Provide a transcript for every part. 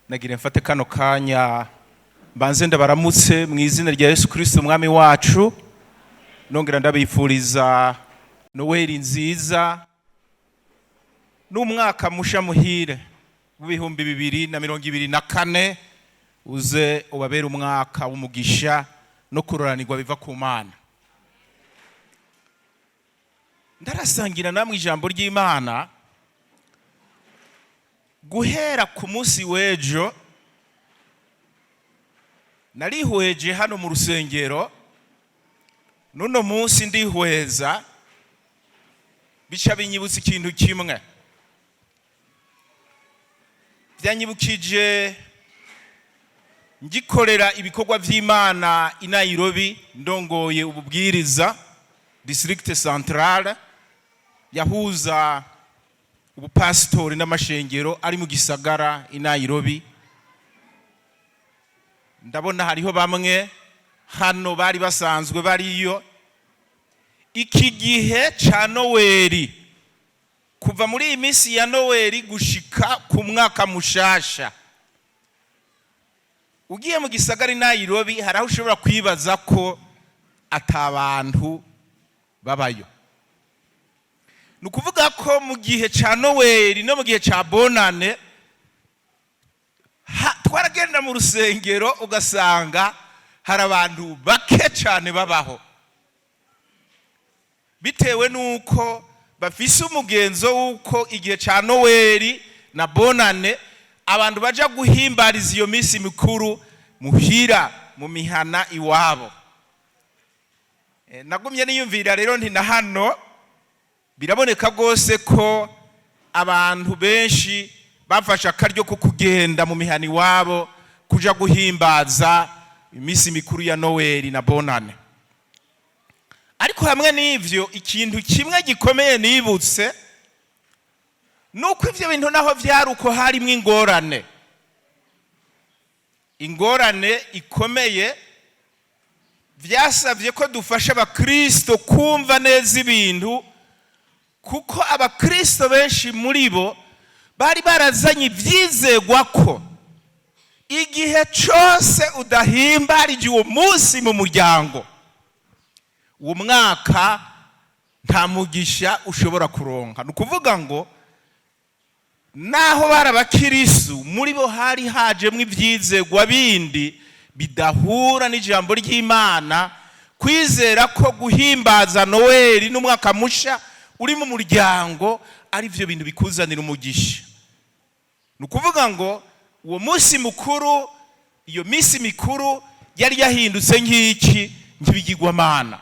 Nagira mfate kano kanya mbanze ndabaramutse mu izina rya Yesu Kristo umwami wacu, nongera ndabifuriza Noweli nziza n'umwaka musha muhire w'2024, uze ubabere umwaka w'umugisha no kuroranirwa biva ku Mana. Ndarasangira namwe ijambo ry'Imana guhera ku munsi w'ejo. Narihweje hano mu rusengero, n'uno munsi ndihweza, bica binyibutsa ikintu kimwe. Byanyibukije ngikorera ibikorwa vy'Imana i Nairobi, ndongoye ububwiriza district centrale yahuza ubupasitori n'amashengero ari mu gisagara i Nairobi. Ndabona hariho bamwe hano bari basanzwe bariyo. Iki gihe ca Noweli, kuva muri iyi minsi ya Noweli gushika ku mwaka mushasha, ugiye mu gisagara i Nairobi hari aho ushobora kwibaza ko atabantu babayo. Ni ukuvuga ko mu gihe ca Noweli no mu gihe ca Bonane twaragenda mu rusengero ugasanga hari abantu bake cyane babaho, bitewe n'uko bafise umugenzo w'uko igihe ca Noweli na Bonane abantu baja guhimbariza iyo minsi mikuru muhira mu mihana iwabo. Nagumye niyumvira rero nti na hano biraboneka rwose ko abantu benshi bafashe akaryo ko kugenda mu mihana iwabo kuja guhimbaza iminsi mikuru ya Noweli na Bonane. Ariko hamwe n'ivyo, ikintu kimwe gikomeye nibutse nuko ivyo bintu naho vyari uko, harimwo ingorane, ingorane ikomeye. Vyasavye ko dufasha abakristo kumva neza ibintu, kuko abakristo benshi muri bo bari barazanye ivyizegwa ko igihe cose udahimbarije uwo munsi mu muryango, uwo mwaka nta mugisha ushobora kuronka. Ni ukuvuga ngo naho bari abakirisu, muri bo hari hajemwo ivyizegwa bindi bidahura n'ijambo ry'Imana, kwizera ko guhimbaza Noweli n'umwaka musha uri mu muryango ari byo bintu bikuzanira umugisha. Ni ukuvuga ngo uwo munsi mukuru, iyo minsi mikuru yari yahindutse nk'iki, nk'ibigirwamana.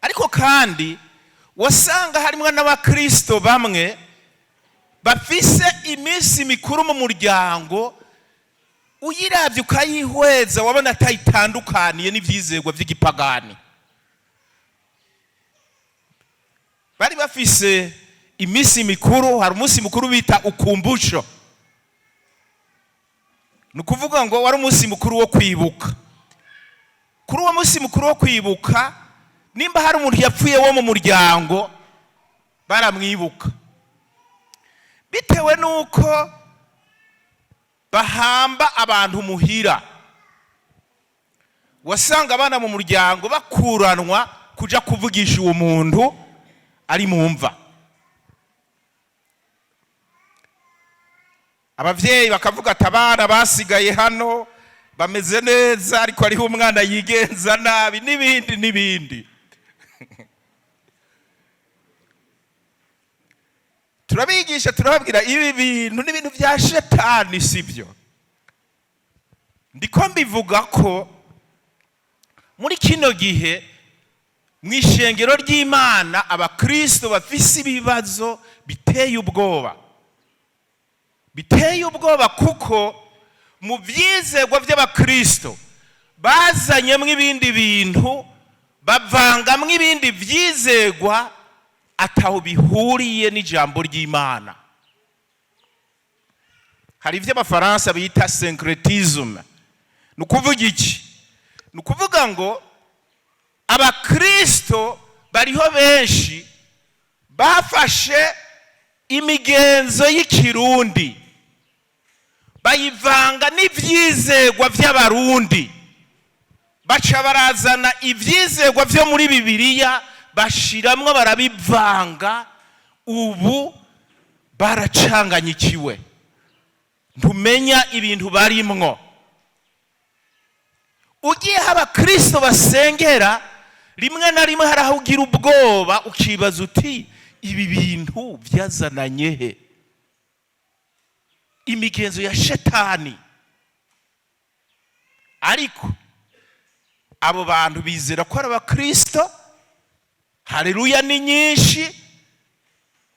Ariko kandi wasanga harimo n'abakristo bamwe bafise iminsi mikuru mu muryango, uyiravye ukayihweza wabona atayitandukaniye n'ivyizerwa vy'igipagani. Bari bafise iminsi mikuru. Hari umunsi mukuru bita ukumbusho, ni ukuvuga ngo wari umunsi mukuru wo kwibuka. Kuri uwo munsi mukuru wo kwibuka, nimba hari umuntu yapfuye wo mu muryango, baramwibuka. Bitewe n'uko bahamba abantu muhira, wasanga abana mu muryango bakuranwa kuja kuvugisha uwo muntu ari mu mva. Abavyeyi bakavuga ati abana basigaye hano bameze neza, ariko hariho umwana yigenza nabi, n'ibindi n'ibindi. Turabigisha, turababwira ibi bintu n'ibintu bya shetani, sibyo. Ndiko mbivuga ko muri kino gihe mu ishengero ry'Imana abakristo bafise ibibazo biteye ubwoba, biteye ubwoba, kuko mu byizerwa by'abakristo bazanyemo ibindi bintu, bavangamwo ibindi byizerwa ataho bihuriye n'ijambo ry'Imana. Hari ibyo abafaransa bita syncretism. Ni ukuvuga iki? Ni ukuvuga ngo abakristo bariho benshi bafashe imigenzo y'ikirundi, Bayivanga n'ivyizegwa vy'Abarundi, baca barazana ivyizegwa vyo muri Bibiliya, bashiramwo, barabivanga. Ubu baracanganyikiwe, ntumenya ibintu barimwo. Ugiye aho abakristo basengera, rimwe na rimwe hari aho ugira ubwoba, ukibaza uti: "Ibi bintu byazananye he?" Imigenzo ya shetani. Ariko abo bantu bizera ko ari abakristo, haleluya ni nyinshi,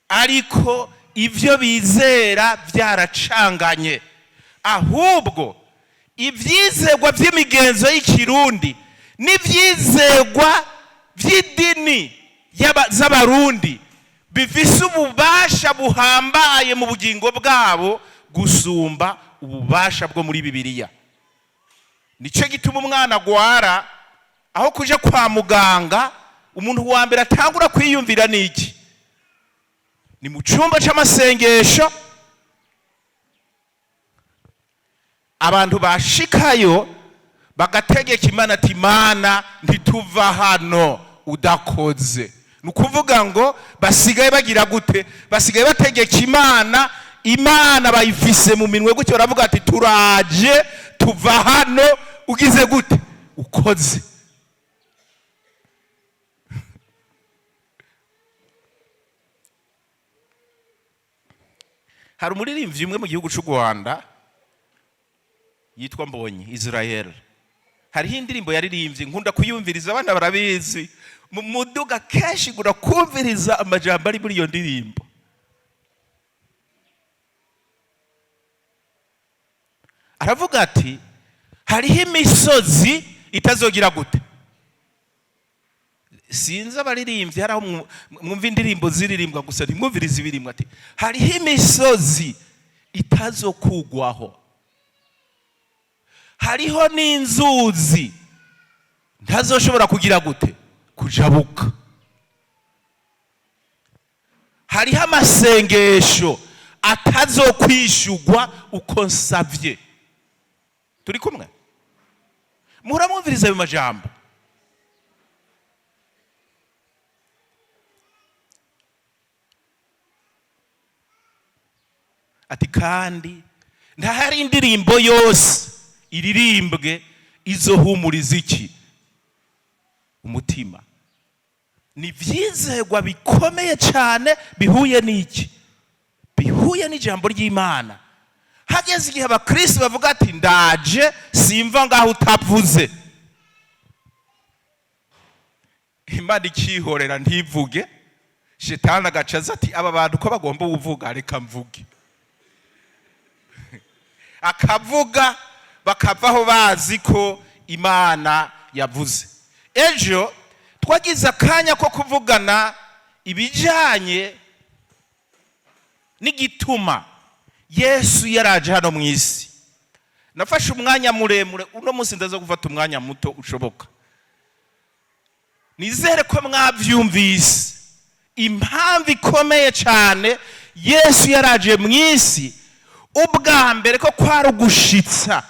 ariko ibyo bizera byaracanganye. Ahubwo ibyizegwa by'imigenzo y'ikirundi n'ibyizegwa by'idini z'Abarundi bifise ububasha buhambaye mu bugingo bwabo gusumba ububasha bwo muri Bibiliya. Nicyo gituma umwana agwara, aho kuja kwa muganga, umuntu wa mbere atangura kwiyumvira ni iki? Ni mu cyumba cy'amasengesho. Abantu bashikayo bagategeka Imana ati: "Imana, ntituva hano udakoze." Ni ukuvuga ngo basigaye bagira gute? Basigaye bategeka Imana. Imana bayifise mu minwe gutyo, baravuga ati: "Turaje, tuva hano ugize gute? Ukoze." Hari umuririmbyi umwe mu gihugu cy'u Rwanda yitwa Mbonyi Israel. Hariho indirimbo yaririmbye nkunda kuyumviriza, abana barabizi. Mu muduga kenshi ngura kumviriza amajambo ari muri iyo ndirimbo. Aravuga ati: "Hariho imisozi itazogira gute?" Sinzi abaririmbyi, hari aho mwumva indirimbo ziririmbwa gusa, ntimwumvirize ibirimbwa. Ati: "Hariho imisozi itazokugwaho, hariho n'inzuzi ntazoshobora kugira gute? Kujabuka. Hariho amasengesho atazokwishugwa uko nsavye." Turi kumwe? Muramwumviriza ayo majambo? Ati: "Kandi ntahari indirimbo yose iririmbwe izohumuriza iki? Umutima." Ni ibyizegwa bikomeye cyane bihuye n'iki? Bihuye n'ijambo ry'Imana. Hageze igihe abakristo bavuga ati: "Ndaje, simva ngaho utavuze." Imana ikihorera, ntivuge. Shetani agaca aza ati: "Aba bantu ko bagomba uvuga, reka mvuge." Akavuga, bakavaho bazi ko Imana yavuze. Ejo twagize akanya ko kuvugana ibijyanye n'igituma Yesu yaraje hano mu isi. Nafashe umwanya muremure, uno munsi ndaza gufata umwanya muto ushoboka. Nizere ko mwabyumvise impamvu ikomeye cyane Yesu yaraje mu isi. Ubwa mbere, ko kwari ugushitsa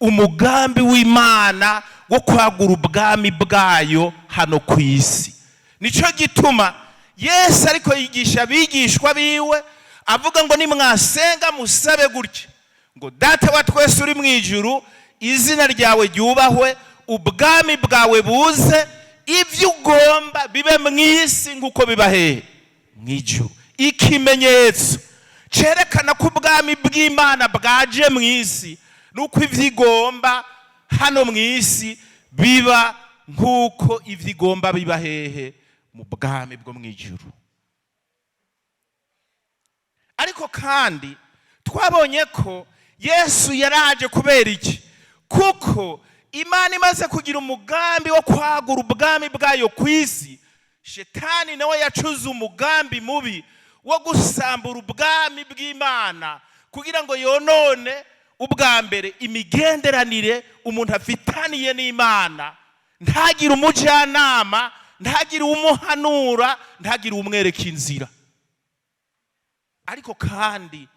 umugambi w'Imana wo kwagura ubwami bwayo hano ku isi. Nicyo gituma Yesu ariko yigisha abigishwa biwe, avuga ngo: "Nimwasenga musabe gutya ngo: Data wa twese uri mu ijuru, izina ryawe ryubahwe, ubwami bwawe buze, ibyo ugomba bibe mu isi nk'uko biba hehe? Mu ijuru." Ikimenyetso cyerekana ko ubwami bw'Imana bwaje mu isi ni uko ibyo igomba hano mu isi biba nk'uko ibyo igomba biba hehe? Mu bwami bwo mu ijuru. Ariko kandi twabonye ko Yesu yaraje kubera iki? Kuko Imana imaze kugira umugambi wo kwagura ubwami bwayo ku isi, shetani nawe yacuze umugambi mubi wo gusambura ubwami bw'Imana, kugira ngo yonone ubwa mbere imigenderanire umuntu afitaniye n'Imana, ntagire umujyanama, ntagire umuhanura, ntagire umwereka inzira. Ariko kandi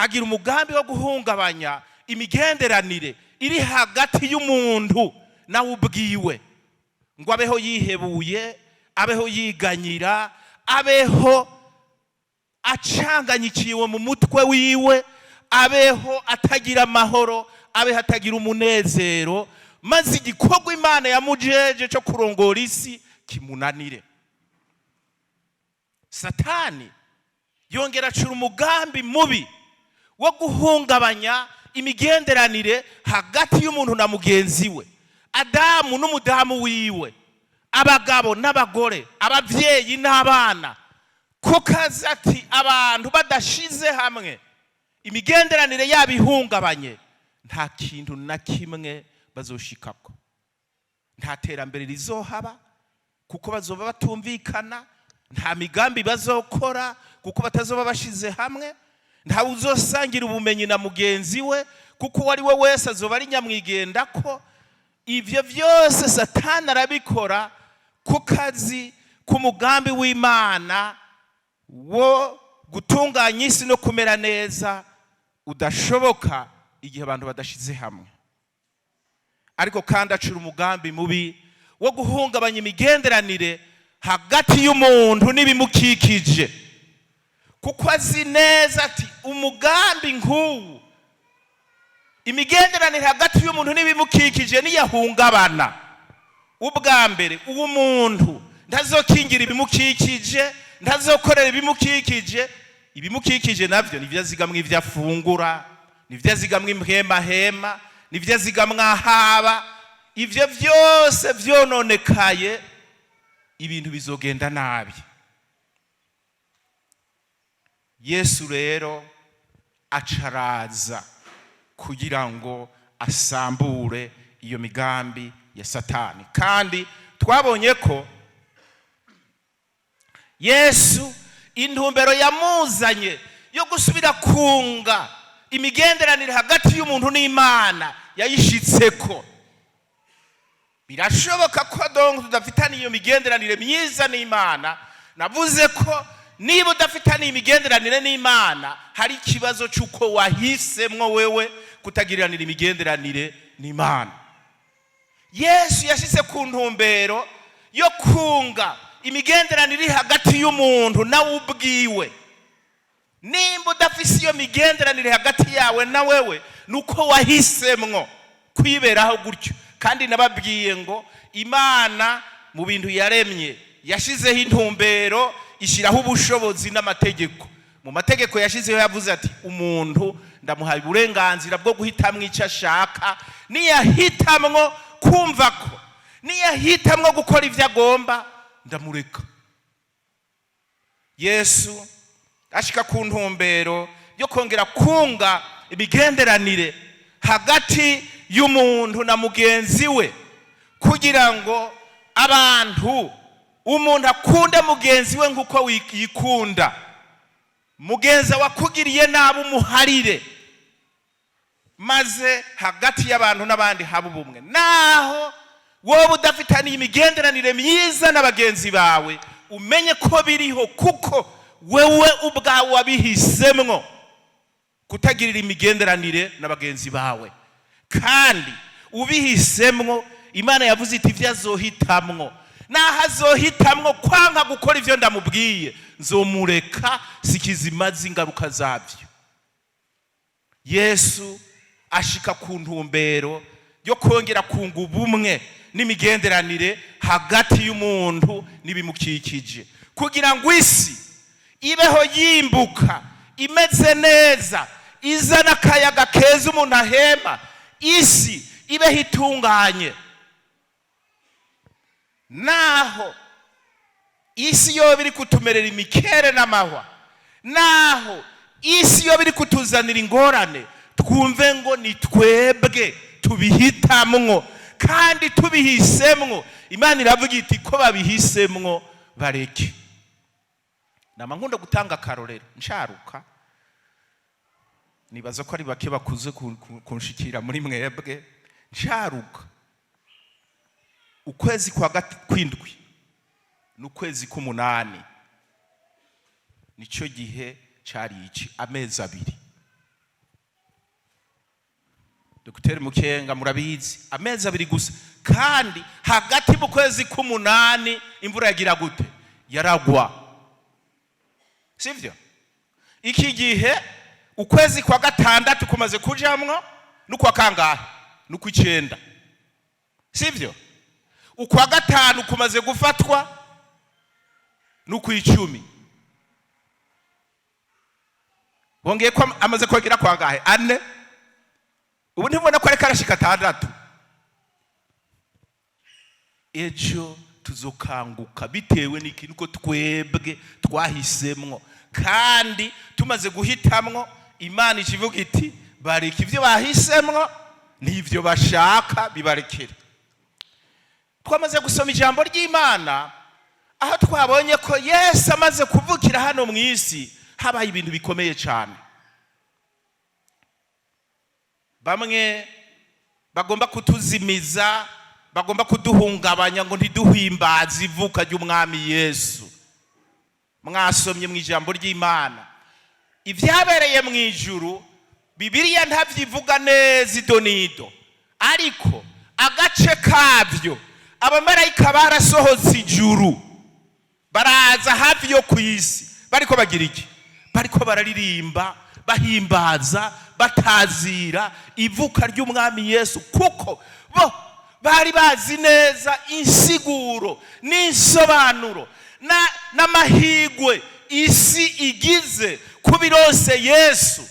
Agira umugambi wo guhungabanya imigenderanire iri hagati y'umuntu nawe ubwiwe, ngo abeho yihebuye, abeho yiganyira, abeho acanganyikiwe mu mutwe wiwe, abeho atagira amahoro, abeho atagira umunezero, maze igikorwa Imana yamujeje cyo kurongora isi kimunanire. Satani yongera acura umugambi mubi wo guhungabanya imigenderanire hagati y'umuntu na mugenzi we, Adamu n'umudamu wiwe, abagabo n'abagore, ababyeyi n'abana, kuko azi ati abantu badashize hamwe, imigenderanire yabo ihungabanye, nta kintu na kimwe bazoshikako, nta terambere rizohaba kuko bazoba batumvikana, nta migambi bazokora kuko batazoba bashize hamwe, ntawe uzosangira ubumenyi na mugenzi we kuko uwo ari we wese azoba ari nyamwigenda. Ko ibyo byose Satani arabikora ku kazi k'umugambi w'Imana wo gutunganya isi no kumera neza udashoboka igihe abantu badashize hamwe. Ariko kandi acura umugambi mubi wo guhungabanya imigenderanire hagati y'umuntu n'ibimukikije, kuko azi neza ati umugambi nk'uwu, imigenderanire hagati y'umuntu n'ibimukikije niyahungabana, ubwa mbere uwo muntu ntazokingira ibimukikije, ntazokorera ibimukikije. Ibimukikije nabyo nibyo azigamwa ibyo afungura, nibyo azigamwa impwemahema, nibyo azigamwa ahaba. Ibyo byose byononekaye, ibintu bizogenda nabi. Yesu rero acaraza kugira ngo asambure iyo migambi ya Satani. Kandi twabonye ko Yesu intumbero yamuzanye yo gusubira kunga imigenderanire hagati y'umuntu n'Imana yayishitseko. Birashoboka ko donc tudafitanye iyo migenderanire myiza n'Imana. Navuze ko niba udafitaniye imigenderanire n'Imana, hari ikibazo cy'uko wahisemwo wewe kutagiriranira imigenderanire n'Imana. Yesu yashyize ku ntumbero yo kunga imigenderanire iri hagati y'umuntu nawe ubwiwe. Nimba udafise iyo migenderanire hagati yawe na wewe, ni uko wahisemwo kwiberaho gutyo. Kandi nababwiye ngo Imana mu bintu yaremye yashyizeho intumbero, ishyiraho ubushobozi n'amategeko. Mu mategeko yashyizeho yavuze ati umuntu ndamuhaye uburenganzira bwo guhitamwo icyo ashaka. Niyahitamwo kumva ko, niyahitamwo gukora ibyo agomba, ndamureka. Yesu ashika ku ntumbero yo kongera kunga imigenderanire hagati y'umuntu na mugenzi we, kugira ngo abantu, umuntu akunde mugenzi we nk'uko yikunda, mugenzi wakugiriye nabi umuharire, maze hagati y'abantu n'abandi haba ubumwe. Naho wowe udafitaniye imigenderanire myiza na bagenzi bawe, umenye ko biriho kuko wewe ubwawe wabihisemwo kutagirira imigenderanire na bagenzi bawe. Kandi ubihisemwo, Imana yavuze iti ibyo azohitamwo, naho azohitamwo kwanka gukora ibyo ndamubwiye, nzomureka sikizimaze ingaruka zabyo. Yesu ashika ku ntumbero yo kongera kunga ubumwe n'imigenderanire hagati y'umuntu n'ibimukikije, kugira ngo isi ibeho yimbuka, imeze neza, izana akayaga keza umuntu ahema, isi ibeho itunganye. Naho isi yoba iri kutumerera imikere n'amahwa, naho isi yoba iri kutuzanira ingorane, twumve ngo ni twebwe tubihitamwo. Kandi tubihisemwo, Imana iravuga iti ko babihisemwo bareke. Nama nkunda gutanga akarorero. Nsharuka, nibaza ko ari bake bakuze kunshikira muri mwebwe. Nsharuka, ukwezi kwa kwindwi n'ukwezi k'umunani nicyo gihe cari iki, amezi 2. Dr Mukenga murabizi, amezi 2 gusa, kandi hagati mu kwezi k'umunani imvura yagira gute? Yaragwa, sivyo? Iki gihe ukwezi kwa gatandatu kumaze kujamwo, n'ukwa kangahe? N'ukw'icenda, sivyo? Ukwa gatanu kumaze gufatwa n'ukw'icumi, bongeye ko amaze kongera kwangahe? 4. Ubu ntibona ko ariko arashika 6. Ejo tuzokanguka bitewe n'ikintu ko twebwe twahisemwo, kandi tumaze guhitamwo Imana ikivuga iti bareka ibyo bahisemwo n'ibyo bashaka bibarekere. Twamaze gusoma ijambo ry'Imana aho twabonye ko Yesu amaze kuvukira hano mu isi habaye ibintu bikomeye cyane. Bamwe bagomba kutuzimiza, bagomba kuduhungabanya ngo ntiduhimbaze ivuka ry'umwami Yesu. Mwasomye mu ijambo ry'Imana ibyabereye mu ijuru. Bibiliya ntavyivuga neza idonido, ariko agace kabyo, abamarayika barasohotse ijuru baraza hafi yo ku isi, bariko bagira iki? Bariko bararirimba, bahimbaza, batazira ivuka ry'umwami Yesu, kuko bo bari bazi neza insiguro n'insobanuro n'amahigwe isi igize kubirose Yesu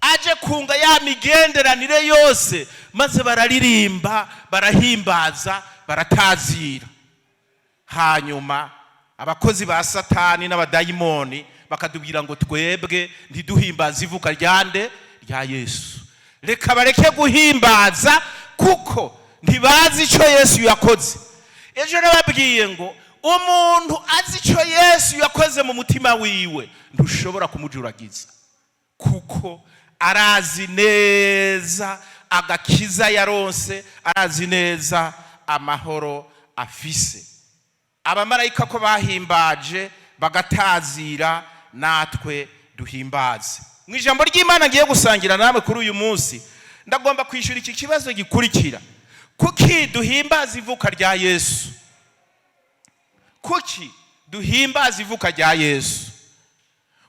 aje kunga ya migenderanire yose, maze bararirimba, barahimbaza, baratazira. Hanyuma abakozi ba Satani n'abadayimoni bakatubwira ngo twebwe ntiduhimbaze ivuka ryande? Rya Yesu. Reka bareke guhimbaza kuko ntibazi icyo Yesu yakoze. Ejo nababwiye ngo umuntu azi icyo Yesu yakoze mu mutima wiwe ntushobora kumujuragiza, kuko arazi neza agakiza yaronse, arazi neza amahoro afise. Abamarayika ko bahimbaje bagatazira, natwe duhimbaze. Mu ijambo ry'Imana ngiye gusangira namwe kuri uyu munsi, ndagomba kwishyura iki kibazo gikurikira: kuki duhimbaza ivuka rya Yesu? Kuki duhimbaza ivuka rya Yesu?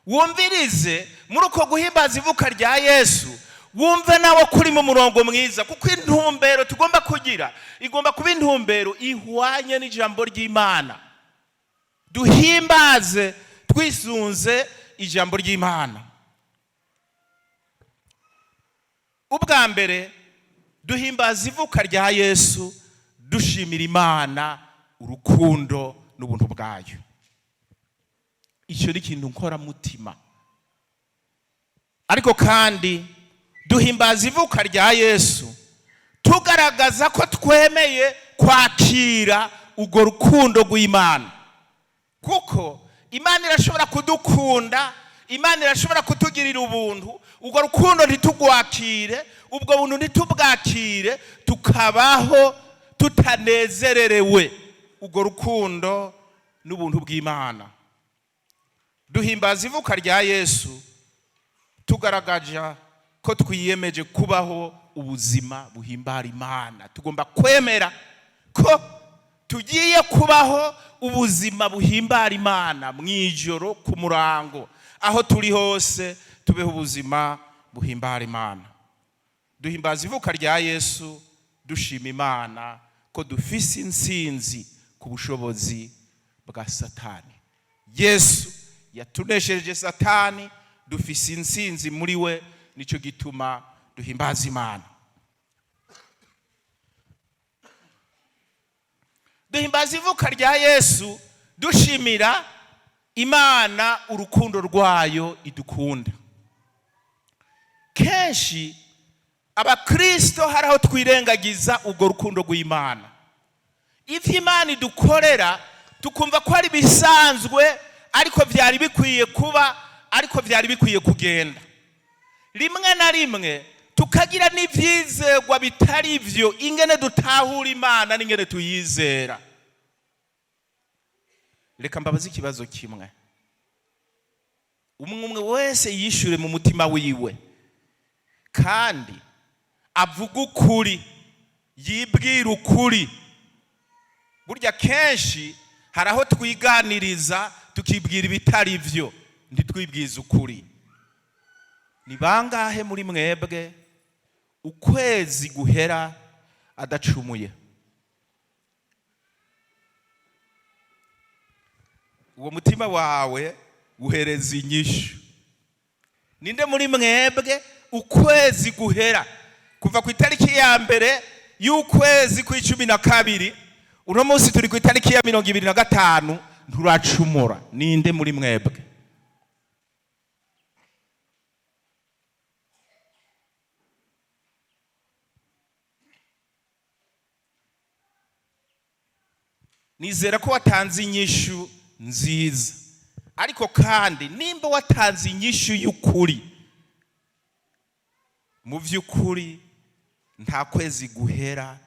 Wumvirize, muri uko guhimbaza ivuka rya Yesu, wumve nawe kuri mu murongo mwiza, kuko intumbero tugomba kugira igomba kuba intumbero ihwanye n'ijambo ry'Imana. Duhimbaze twisunze ijambo ry'Imana. Ubwa mbere, duhimbaza ivuka rya Yesu dushimira Imana urukundo n'ubuntu bwayo. Icyo ni ikintu nkoramutima. Ariko kandi duhimbaza ivuka rya Yesu tugaragaza ko twemeye kwakira urwo rukundo rw'Imana, kuko Imana irashobora kudukunda, Imana irashobora kutugirira ubuntu, urwo rukundo ntitugwakire, ubwo buntu ntitubwakire, tukabaho tutanezererewe urwo rukundo n'ubuntu bw'Imana. Duhimbaza ivuka rya Yesu tugaragaza ko twiyemeje kubaho ubuzima buhimbara Imana. Tugomba kwemera ko tugiye kubaho ubuzima buhimbara Imana mu ijoro, ku murango, aho turi hose tubeho ubuzima buhimbara Imana. Duhimbaza ivuka rya Yesu dushima Imana ko dufise intsinzi ku bushobozi bwa Satani. Yesu yatuneshereje Satani, dufise intsinzi muri we, nicyo gituma duhimbaza Imana. Duhimbaza ivuka rya Yesu dushimira Imana urukundo rwayo idukunda. Kenshi abakristo hari aho twirengagiza urwo rukundo rw'Imana, ivyo Imana idukorera tukumva ko ari bisanzwe, ariko vyari bikwiye kuba, ariko vyari bikwiye kugenda. Rimwe na rimwe tukagira n'ivyizerwa bitari vyo, ingene dutahura Imana n'ingene tuyizera. Reka mbabaze ikibazo kimwe, umwe umwe wese yishyure mu mutima wiwe, kandi Avuga ukuri, yibwira ukuri. Burya kenshi hari aho twiganiriza tukibwira ibitari byo, ntitwibwize ukuri. Ni bangahe muri mwebwe ukwezi guhera adacumuye? Uwo mutima wawe uhereza inyishu. Ninde muri mwebwe ukwezi guhera kuva ku itariki ya 1 y'ukwezi kw'12, uno munsi turi ku itariki ya 25, nturacumura? Ninde muri mwebwe? Nizera ko watanze inyishu nziza, ariko kandi nimba watanze inyishu y'ukuri, mu by'ukuri nta kwezi guhera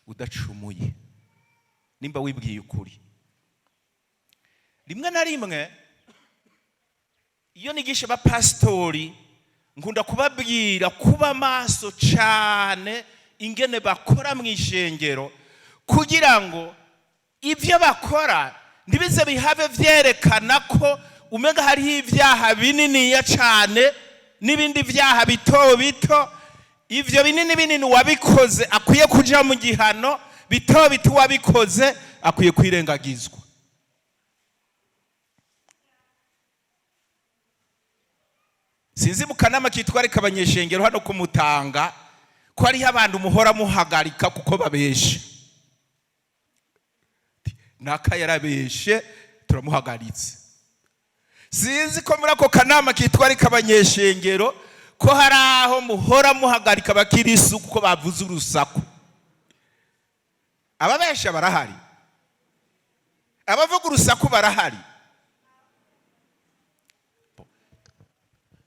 udacumuye, nimba wibwiye ukuri. Rimwe na rimwe iyo nigisha abapasitori, nkunda kubabwira kuba maso cyane ingene bakora mu ishengero, kugira ngo ibyo bakora ntibize bihabe byerekana ko umenga hariho ibyaha bininiya cyane n'ibindi byaha bito bito. Ibyo binini binini uwabikoze akwiye kuja mu gihano, bito bito uwabikoze akwiye kwirengagizwa. Sinzi mu kanama kitwarika abanyeshengero hano kumutanga ko hariho abantu muhora muhagarika kuko babeshe. Naka yarabeshe, turamuhagaritse. Sinzi ko muri ako kanama kitwarika abanyeshengero ko hari aho muhora muhagarika abakirisu kuko bavuze urusaku. Ababesha barahari, abavuga urusaku barahari.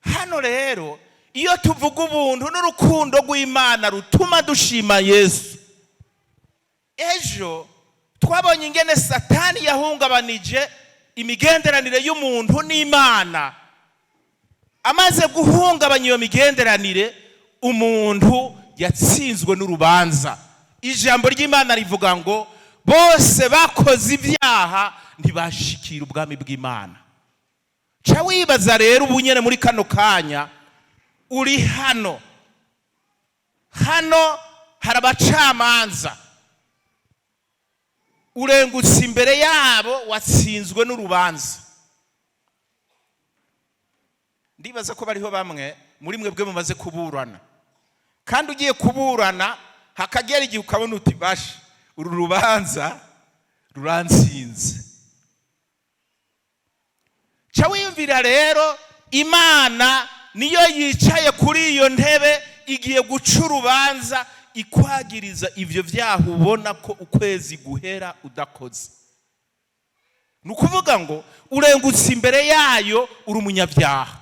Hano rero iyo tuvuga ubuntu n'urukundo rw'Imana rutuma dushima Yesu, ejo twabonye ingene Satani yahungabanije imigenderanire y'umuntu n'Imana. Amaze guhungabanya iyo migenderanire, umuntu yatsinzwe n'urubanza. Ijambo ry'Imana rivuga ngo bose bakoze ibyaha ntibashikira ubwami bw'Imana. Ca wibaza rero ubu nyene muri kano kanya uri hano, hano hari abacamanza, urengutse imbere yabo, watsinzwe n'urubanza. Ndibaza ko bariho bamwe muri mwebwe mumaze kuburana, kandi ugiye kuburana hakagera igihe ukabona uti: "Bashe, uru rubanza rurantsinze." Ca wiyumvira rero Imana niyo yicaye kuri iyo ntebe, igiye guca urubanza, ikwagiriza ivyo vyaha ubona ko ukwezi guhera udakoze. Ni ukuvuga ngo urengutse imbere yayo uri umunyabyaha.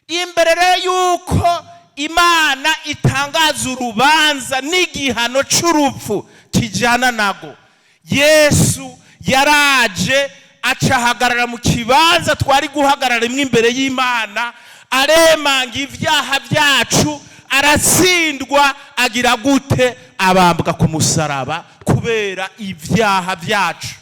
Imbere rero yuko Imana itangaza urubanza n'igihano c'urupfu kijana nago, Yesu yaraje aca ahagarara mu kibanza twari guhagarara imwe imbere y'Imana, aremanga ibyaha byacu, aratsindwa, agira gute? Abambwa ku musaraba kubera ibyaha byacu.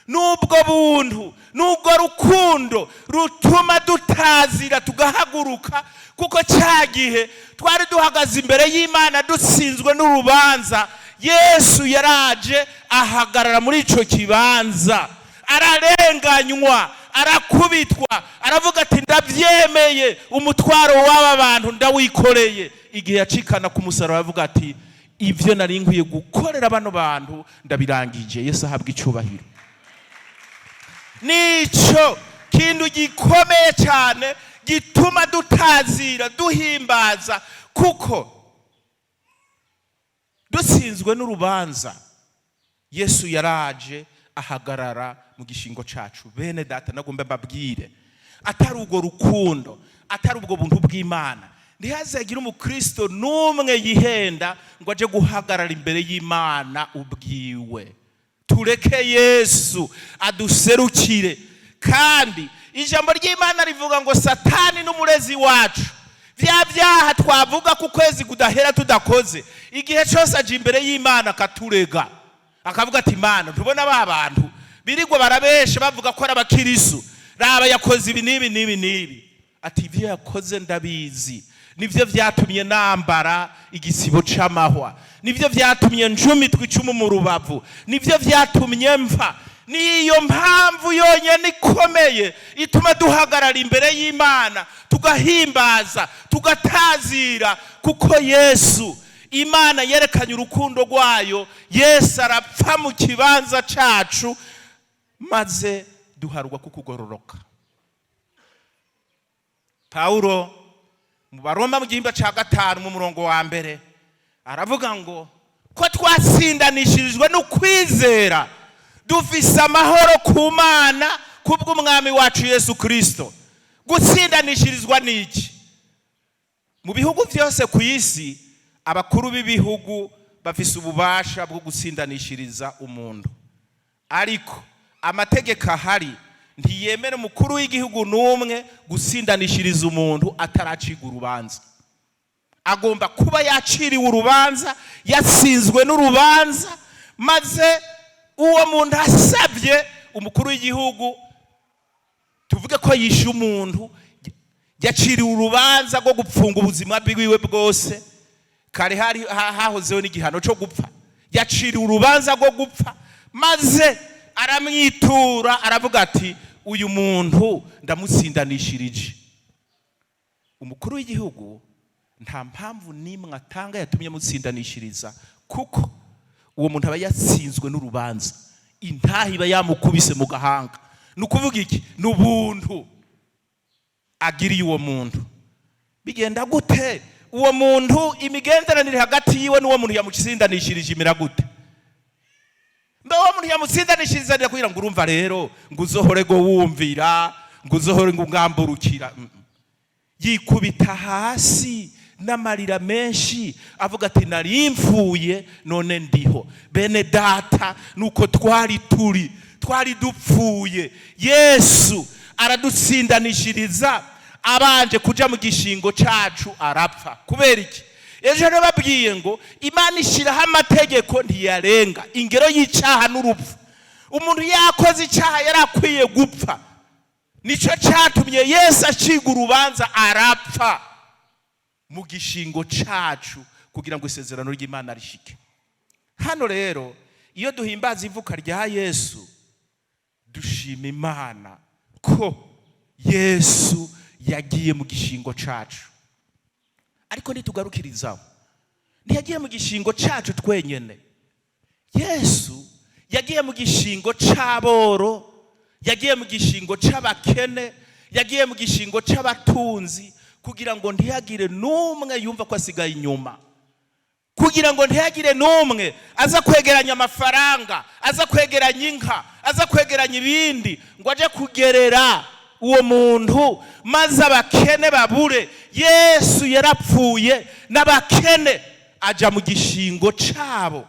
N'ubwo buntu n'ubwo rukundo rutuma dutazira, tugahaguruka, kuko cya gihe twari duhagaze imbere y'Imana dutsinzwe n'urubanza, Yesu yaraje ahagarara muri icyo kibanza, ararenganywa, arakubitwa, aravuga ati: "Ndabyemeye, umutwaro w'aba bantu ndawikoreye." Igihe yacikana ku musaraba, aravuga ati: "Ibyo nari nkwiye gukorera bano bantu ndabirangije." Yesu ahabwa icyubahiro. Nicyo kintu gikomeye cyane gituma dutazira, duhimbaza, kuko dutsinzwe n'urubanza, Yesu yaraje ahagarara mu gishingo cyacu. Bene data, nagomba mbabwire, atari ubwo rukundo, atari ubwo buntu bw'Imana, ntihazagire umukristo n'umwe yihenda ngo aje guhagarara imbere y'Imana ubwiwe. Tureke Yesu aduserukire. Kandi ijambo ry'Imana rivuga ngo Satani n'umurezi wacu. Bya byaha twavuga ko ukwezi kudahera tudakoze, igihe cyose aje imbere y'Imana akaturega, akavuga ati: "Imana, tubona ba bantu birirwa barabesha bavuga ko ari abakirisu, raba yakoze ibi n'ibi n'ibi n'ibi." Ati: "Ibyo yakoze ndabizi, nibyo byatumye nambara igisibo c'amahwa, nibyo byatumye njumitwa icumu mu rubavu, nibyo byatumye mva." Niyo mpamvu yonyine ikomeye ituma duhagarara imbere y'Imana, tugahimbaza, tugatazira, kuko Yesu, Imana yerekanye urukundo rwayo, Yesu arapfa mu kibanza cacu, maze duharwa kukugororoka. Pawulo mu Baroma, mu gihimba cya 5, mu murongo wa 1, aravuga ngo ko twatsindanishirijwe no kwizera, dufise amahoro ku Mana kubw'Umwami wacu Yesu Kirisito. Gutsindanishirizwa ni iki? Mu bihugu byose ku isi, abakuru b'ibihugu bafise ububasha bwo gutsindanishiriza umuntu, ariko amategeko ahari ntiyemera umukuru w'igihugu n'umwe gutsindanishiriza umuntu ataracirwa urubanza. Agomba kuba yaciriwe urubanza, yatsinzwe n'urubanza, maze uwo muntu asabye umukuru w'igihugu, tuvuge ko yishe umuntu, yaciriwe urubanza rwo gupfunga ubuzima bwiwe bwose. Kare hari hahozeho n'igihano cyo gupfa. Yaciriwe urubanza rwo gupfa, maze aramwitura, aravuga ati: "Uyu muntu ndamutsindanishirije." Umukuru w'igihugu nta mpamvu n'imwe atanga yatumye amutsindanishiriza, kuko uwo muntu aba yatsinzwe n'urubanza, intahe iba yamukubise mu gahanga. Ni ukuvuga iki? Ni ubuntu agiriye uwo muntu. Bigenda gute? Uwo muntu, imigenderanire hagati yiwe n'uwo muntu yamutsindanishirije imera gute? Mbe uwo muntu yamutsindanishiriza kugira ngo urumva rero ngo uzohore ngo wumvira, ngo uzohore ngo ungamburukira? Yikubita hasi n'amarira menshi, avuga ati: "Nari mfuye, none ndiho." Bene data, nuko twari turi, twari dupfuye, Yesu aradutsindanishiriza abanje kuja mu gishingo cacu, arapfa. Kubera iki? Ejo babwiye ngo Imana ishyiraho amategeko, ntiyarenga ingero y'icyaha n'urupfu. Umuntu yakoze icyaha yari akwiye gupfa. Nicyo cyatumye Yesu acirwa urubanza, arapfa mu gishingo cacu, kugira ngo isezerano ry'Imana rishike. Hano rero, iyo duhimbaza ivuka rya Yesu, dushima Imana ko Yesu yagiye mu gishingo cacu. Ariko ntitugarukirizaho, ntiyagiye mu gishingo cacu twenyene. Yesu yagiye mu gishingo c'aboro, yagiye mu gishingo c'abakene, yagiye mu gishingo c'abatunzi, kugira ngo ntihagire n'umwe yumva ko asigaye inyuma, kugira ngo ntihagire n'umwe aza kwegeranya amafaranga, aza kwegeranya inka, aza kwegeranya ibindi, ngo aje kugerera uwo muntu, maze abakene babure. Yesu yarapfuye n'abakene, aja mu gishingo cabo.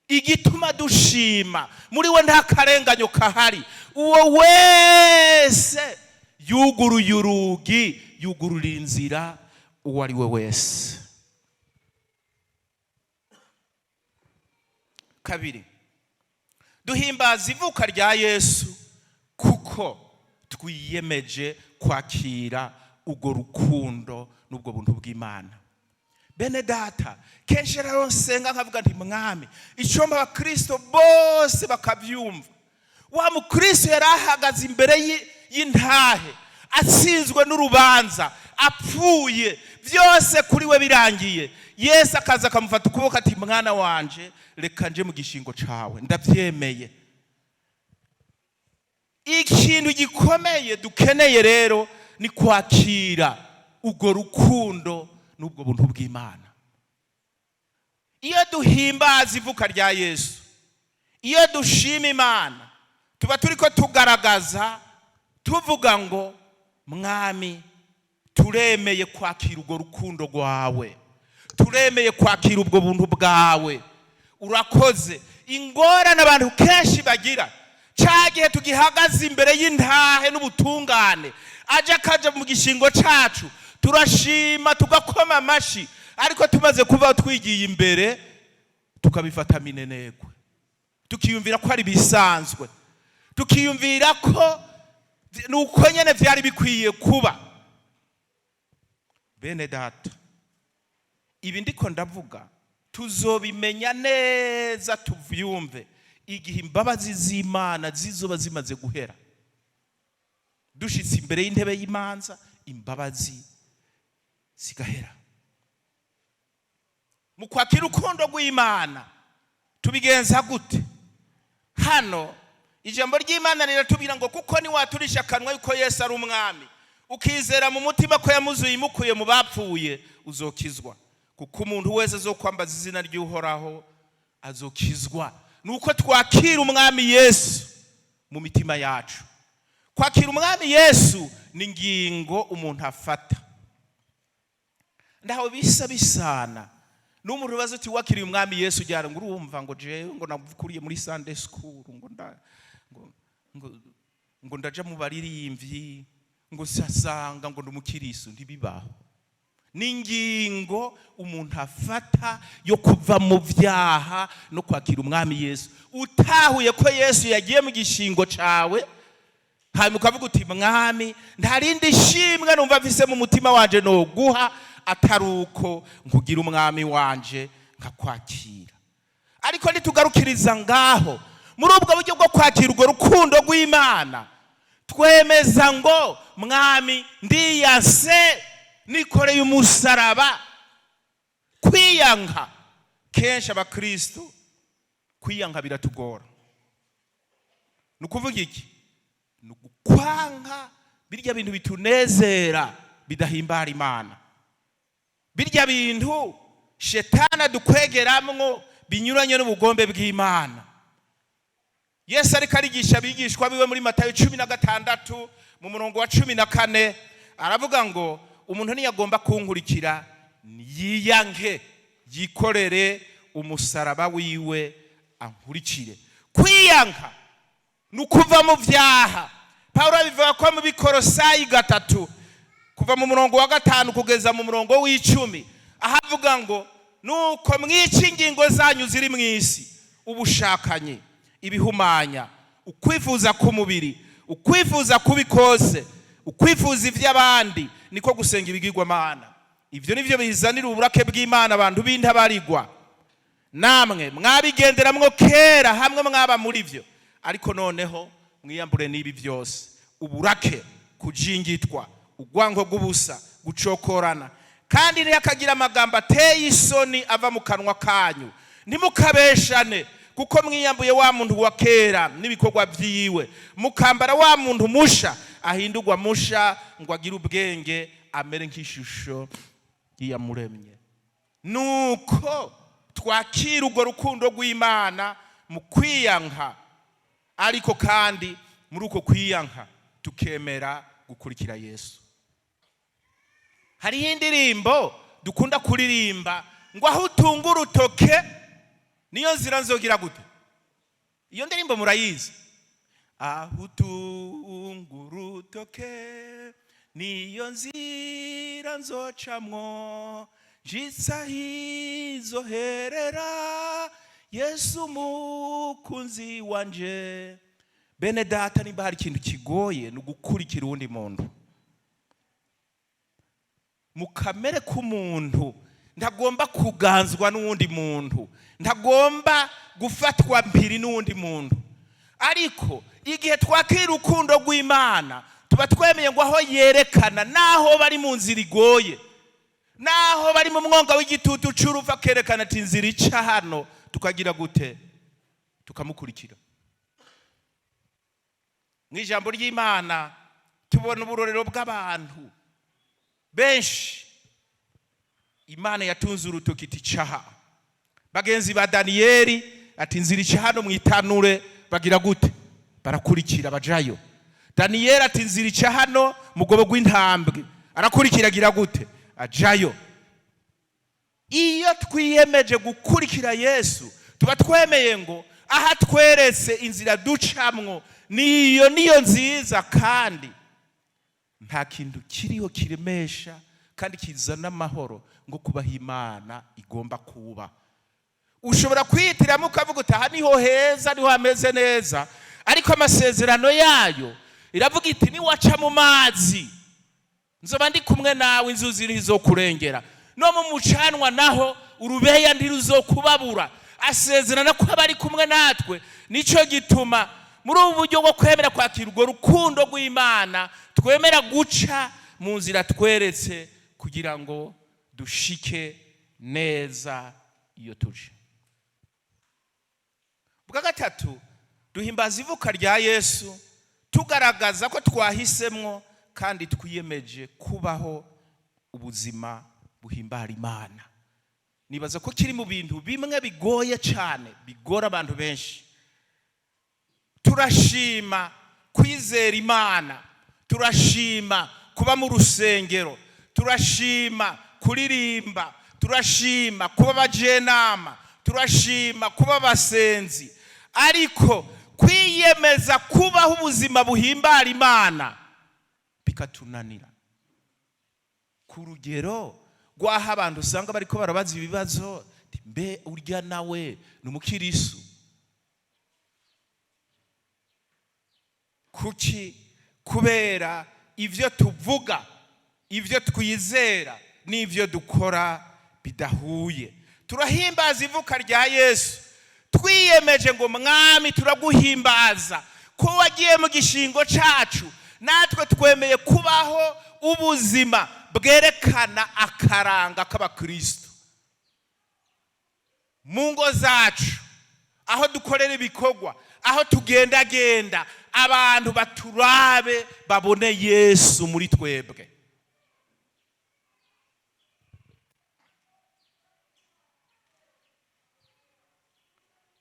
Igituma dushima, muri we nta karenganyo kahari. Uwo wese yuguruye urugi, yugurura inzira uwo ari we wese. Kabiri, duhimbaza ivuka rya Yesu kuko twiyemeje kwakira urwo rukundo n'ubwo buntu bw'Imana. Bene data, kenshi rero nsenga nkavuga nti: "Mwami, icomba abakristo bose bakabyumva." Wa mukristo yari ahagaze imbere y'intahe, atsinzwe n'urubanza, apfuye, byose kuri we birangiye, Yesu akaza akamufata ukuboko ati: "Mwana wanje, reka nje mu gishingo cawe, ndabyemeye." Ikintu gikomeye dukeneye rero ni kwakira urwo rukundo n'ubwo buntu bw'Imana. Iyo duhimbaza ivuka rya Yesu, iyo dushima Imana, tuba turi ko tugaragaza, tuvuga ngo: "Mwami, turemeye kwakira urwo rukundo rwawe, turemeye kwakira ubwo buntu bwawe, urakoze." Ingorane abantu kenshi bagira, cya gihe tugihagaze imbere y'intahe n'ubutungane, aje akaja mu gishingo cacu, Turashima, tugakoma amashi, ariko tumaze kuba twigiye imbere tukabifata minenegwe, tukiyumvira ko ari bisanzwe, tukiyumvira ko nuko nyene vyari bikwiye kuba. Bene data, ibi ndiko ndavuga tuzobimenya neza, tuvyumve igihe imbabazi z'Imana zizoba zimaze guhera, dushitse imbere y'intebe y'imanza, imbabazi zigahera. Mu kwakira urukundo rw'Imana tubigenza gute? Hano ijambo ry'Imana riratubwira ngo kuko niwaturisha akanwa yuko Yesu ari Umwami, ukizera mu mutima ko yamuzuye imukuye mu bapfuye, uzokizwa. Kuko umuntu wese azokwambaza izina ry'Uhoraho azokizwa. Nuko twakira Umwami Yesu mu mitima yacu. Kwakira Umwami Yesu ni ingingo umuntu afata. Ndaho bisa bisana n'umuntu ubaza uti: "Wakiriye Umwami Yesu ujyana?" Ngo urumva ngo jewe ngo nakuriye muri Sunday school, ngo nda ngo ngo ngo ndaja mu baririmbyi, ngo sasanga ngo ndumukirisu. Ntibibaho. Ni ingingo umuntu afata yo kuva mu byaha no kwakira Umwami Yesu. Utahuye ko Yesu yagiye mu gishingo cawe, hanyuma ukavuga uti: "Mwami, nta rindi shimwe numva mfise mu mutima wanje noguha atari uko nkugira Umwami wanje, nkakwakira." Ariko ntitugarukiriza ngaho. Muri ubwo buryo bwo kwakira urwo rukundo rw'Imana, twemeza ngo: "Mwami, ndiyase, nikoreye umusaraba." Kwiyanka, kenshi abakristo kwiyanka biratugora. Ni ukuvuga iki? Ni ukwanka birya bintu bitunezera bidahimbara Imana, birya bintu shetani adukwegeramwo binyuranye n'ubugombe bw'Imana. Yesu ariko arigisha abigishwa biwe muri Matayo 16 mu murongo wa 14, aravuga ngo: "Umuntu ntiyagomba kunkurikira, yiyanke, yikorere umusaraba wiwe, ankurikire." Kwiyanka ni ukuva mu byaha. Pawulo abivuga ko mu Bikorosayi 3, kuva mu murongo wa 5 kugeza mu murongo w'10, aho avuga ngo: "Nuko mwica ingingo zanyu ziri mu isi, ubushakanyi, ibihumanya, ukwifuza k'umubiri, ukwifuza kubi kose, ukwifuza iby'abandi, niko gusenga ibigirwamana. Ibyo nibyo bizanira uburake bw'Imana abantu b'intabarigwa. Namwe mwabigenderamwo kera hamwe mwaba muri byo. Ariko noneho mwiyambure n'ibi byose: uburake, kujingitwa, urwango rw'ubusa, gucokorana, kandi ntihakagira amagambo ateye isoni ava mu kanwa kanyu. Ntimukabeshane, kuko mwiyambuye wa muntu wa kera n'ibikorwa byiwe, mukambara wa muntu musha ahindurwa musha ngo agire ubwenge, amere nk'ishusho y'Iyamuremye." Nuko twakira urwo rukundo rw'Imana mu kwiyanka, ariko kandi muri uko kwiyanka tukemera gukurikira Yesu. Hariho indirimbo dukunda kuririmba ngo: "Aho utunga urutoke niyo nzira nzogira gute." Iyo ndirimbo murayizi? Aho utunga urutoke niyo nzira nzocamwo, nshitse izoherera, Yesu mukunzi wanje. Bene data, nimba hari ikintu kigoye ni ugukurikira uwundi muntu. Mu kamere k'umuntu, ntagomba kuganzwa n'uwundi muntu, ntagomba gufatwa mpiri n'uwundi muntu. Ariko igihe twakira urukundo rw'Imana, tuba twemeye ngo aho yerekana, naho bari mu nzira igoye, naho bari mu mwonga w'igitutu c'urupfu, akerekana ati: "Inzira ica hano," tukagira gute? Tukamukurikira. Mu ijambo ry'Imana tubona uburorero bw'abantu benshi Imana yatunze urutoki iti: "Caha." Bagenzi ba Daniyeli ati: "Inzira ica hano mu itanure." Bagira gute? Barakurikira, bajayo. Daniyeli ati: "Inzira ica hano mugobo rw'intambwe." Arakurikira, agira gute? Ajayo. Iyo twiyemeje gukurikira Yesu, tuba twemeye ngo aha tweretse inzira ducamwo niyo nziza, kandi nta kintu kiriho kiremesha kandi kizana amahoro ngo kubaha Imana igomba kuba. Ushobora kwihitiramo ukavuga uti: "Aha niho heza, niho hameze neza," ariko amasezerano yayo iravuga iti: "Niwaca mu mazi, nzoba ndi kumwe nawe, inzuzi ntizokurengera, no mu mucanwa naho urubeya ntiruzokubabura." Asezerana ko aba ari kumwe natwe. Nicyo gituma muri ubu buryo bwo kwemera kwakira urwo rukundo rw'Imana, twemera guca mu nzira tweretse kugira ngo dushike neza iyo tuje. Bwa gatatu, duhimbaza ivuka rya Yesu tugaragaza ko twahisemwo kandi twiyemeje kubaho ubuzima buhimbara Imana. Nibaza ko kiri mu bintu bimwe bigoye cyane, bigora abantu benshi. Turashima kwizera Imana, turashima kuba mu rusengero, turashima kuririmba, turashima kuba abajenama, turashima kuba abasenzi, ariko kwiyemeza kubaho ubuzima buhimbara Imana bikatunanira ku rugero rw'aho abantu usanga bariko barabaza ibibazo: "Mbe urya nawe ni umukirisu?" Kuki? Kubera ibyo tuvuga, ibyo twizera n'ibyo dukora bidahuye. Turahimbaza ivuka rya Yesu twiyemeje ngo: "Mwami, turaguhimbaza ko wagiye mu gishingo cyacu. Natwe twemeye kubaho ubuzima bwerekana akaranga k'abakristo mu ngo zacu, aho dukorera ibikorwa, aho tugendagenda, abantu baturabe babone Yesu muri twebwe."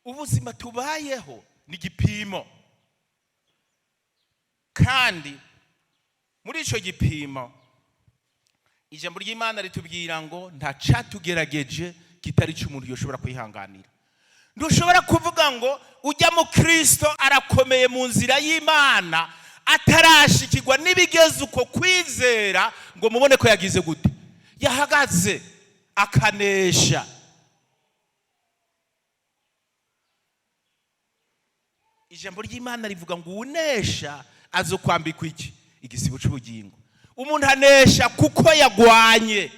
Ubuzima tubayeho ni igipimo, kandi muri icyo gipimo ijambo ry'Imana ritubwira ngo nta cyatugerageje kitari cy'umuntu yoshobora kwihanganira. Ntushobora kuvuga ngo ujya mu Kirisito arakomeye mu nzira y'Imana atarashikirwa n'ibigeze uko kwizera, ngo mubone ko yagize gute, yahagaze akanesha. Ijambo ry'Imana rivuga ngo uwunesha azokwambikwa iki? Igisibo cy'ubugingo. Umuntu anesha kuko yagwanye.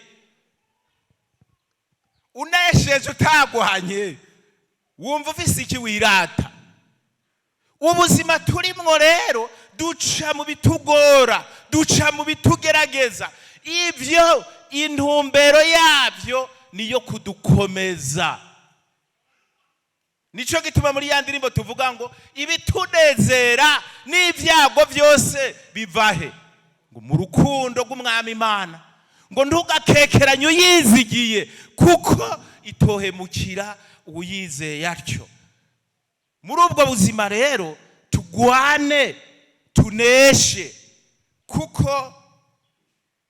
Unesheje utagwanye, wumva ufise iki wirata? Ubuzima turimwo rero, duca mu bitugora, duca mu bitugerageza. Ibyo intumbero yabyo niyo kudukomeza. Nicyo gituma muri ya ndirimbo tuvuga ngo ibitunezera n'ibyago byose bivahe ngo mu rukundo rw'Umwami Imana, ngo ntugakekeranye uyizigiye, kuko itohemukira uwuyizeye atyo. Muri ubwo buzima rero tugwane, tuneshe, kuko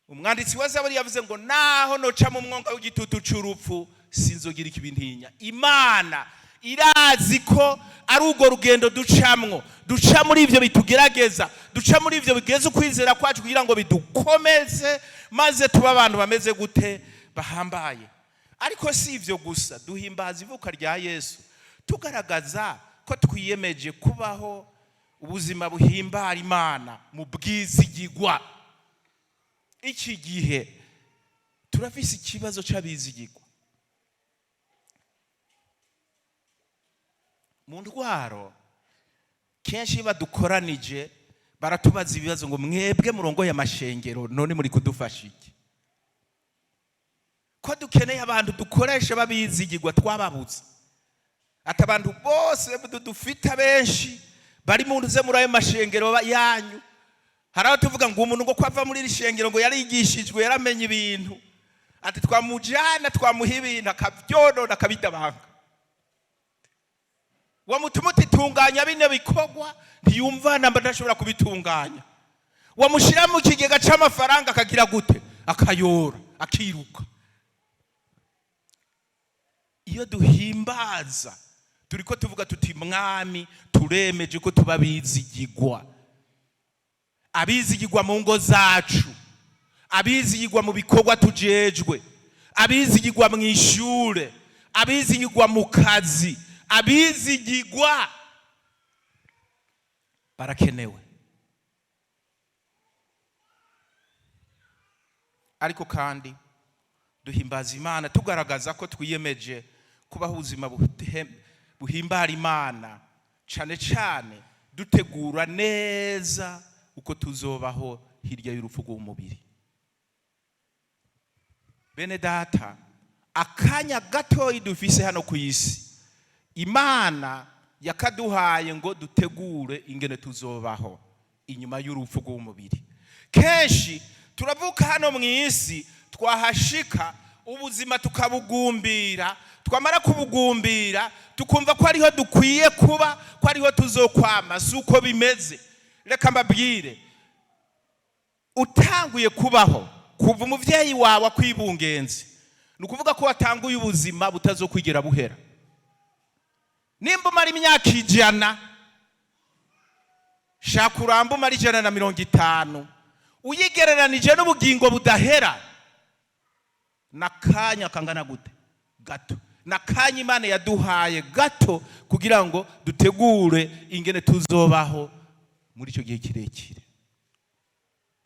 umwanditsi wa Zaburi yavuze ngo: "Naho noca mu mwonga w'igitutu c'urupfu, sinzogira ikibintinya." Imana irazi ko ari urwo rugendo ducamwo, duca muri ibyo bitugerageza, duca muri ibyo bigeze ukwizera kwacu, kugira ngo bidukomeze maze tube abantu bameze gute? Bahambaye. Ariko si ibyo gusa, duhimbaza ivuka rya Yesu tugaragaza ko twiyemeje kubaho ubuzima buhimbara Imana mu bwizigigwa. Iki gihe turafise ikibazo c'abizigigwa mu ntwaro. Kenshi iyo badukoranije baratubaza ibibazo ngo: "Mwebwe murongoye amashengero, none muri kudufasha iki, ko dukeneye abantu dukoresha babizigirwa twababuze?" Ati: "Abantu bose dufite, abenshi bari mu ntuze muri ayo mashengero yanyu." Hari aho tuvuga ngo umuntu ngo ko ava muri iri shengero ngo yarigishijwe, yaramenye ibintu. Ati: "Twamujyana, twamuha ibintu, akabyonona, akabidabanga. Wamutuma uti tunganya bino bikorwa, ntiyumva namba ntashobora kubitunganya. Wamushyira mu kigega cy'amafaranga, akagira gute? Akayora, akiruka." Iyo duhimbaza, turi ko tuvuga tuti: "Mwami, turemeje ko tuba abizigigwa, abizigigwa mu ngo zacu, Abizigirwa mu bikorwa tujejwe, abizigirwa mu ishure, abizigirwa mu kazi, abizigirwa barakenewe. Ariko kandi duhimbaza Imana tugaragaza ko twiyemeje kubaho ubuzima buhimbara Imana, cane cane dutegura neza uko tuzobaho hirya y'urupfu rw'umubiri. Bene data, akanya gatoyi dufise hano ku isi, Imana yakaduhaye ngo dutegure ingene tuzobaho inyuma y'urupfu rw'umubiri. Kenshi turavuka hano mu isi, twahashika ubuzima tukabugumbira, twamara kubugumbira tukumva ko ariho dukwiye kuba, ko ariho tuzokwama. Si uko bimeze. Reka mbabwire, utanguye kubaho kuva umuvyeyi wawe akwibungenze, ni ukuvuga ko watanguye ubuzima butazokwigera buhera. Nimba umara imyaka 100, shaka urambe umara 150, uyigereranije n'ubugingo budahera, n'akanya kangana gute? Gato. N'akanya Imana yaduhaye gato kugira ngo dutegure ingene tuzobaho muri icyo gihe kirekire.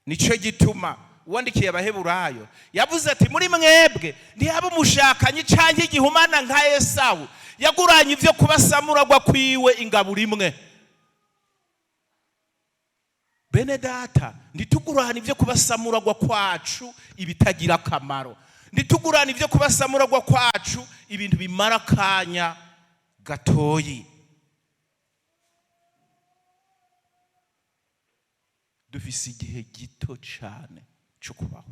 Nicyo gituma uwandikiye Abaheburayo yavuze ati: "Muri mwebwe ntihaba umushakanyi canke igihumana nka Esawu yaguranye ivyo kubasamuragwa kwiwe ingaburo imwe." Bene data, ntitugurane ibyo kubasamuragwa kwacu ibitagira akamaro, ntitugurane ibyo kubasamuragwa kwacu ibintu bimara akanya gatoyi. Dufise igihe gito cyane cyo kubaho.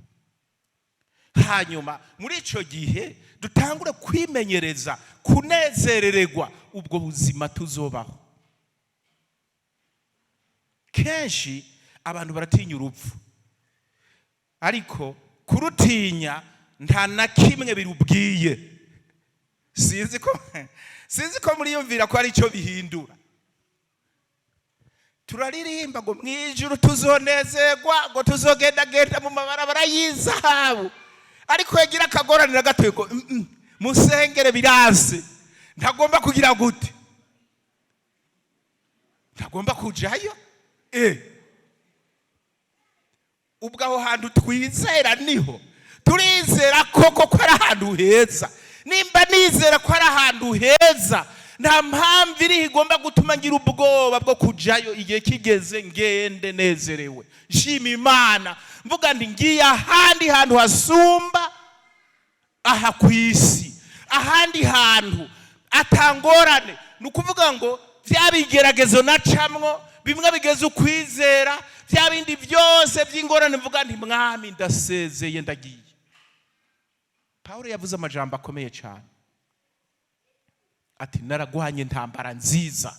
Hanyuma muri icyo gihe dutangure kwimenyereza kunezerererwa ubwo buzima tuzobaho. Kenshi abantu baratinya urupfu, ariko kurutinya nta na kimwe birubwiye. Sinzi ko muriyumvira ko ari cyo bihindura. Turaririmba ngo mu ijuru tuzonezerwa, ngo tuzogendagenda mu mabarabara y'izahabu, ariko yagira akagoranira gatoya ngo musengere biranse, ntagomba kugira gute, ntagomba kujayo. Ubwo aho hantu twizera niho turizera koko ko ari ahantu heza? Nimba nizera ko ari ahantu heza, nta mpamvu iriho igomba gutuma ngira ubwoba bwo kujayo. Igihe kigeze ngende nezerewe, nshima Imana, mvuga nti: "Ngiye ahandi hantu hasumba aha ku isi, ahandi hantu atangorane." Ni ukuvuga ngo bya bigeragezo nacamwo bimwe bigeze ukwizera, bya bindi byose by'ingorane, mvuga nti: "Mwami, ndasezeye, ndagiye." Pawulo yavuze amajambo akomeye cyane, ati: "Naragwanye intambara nziza."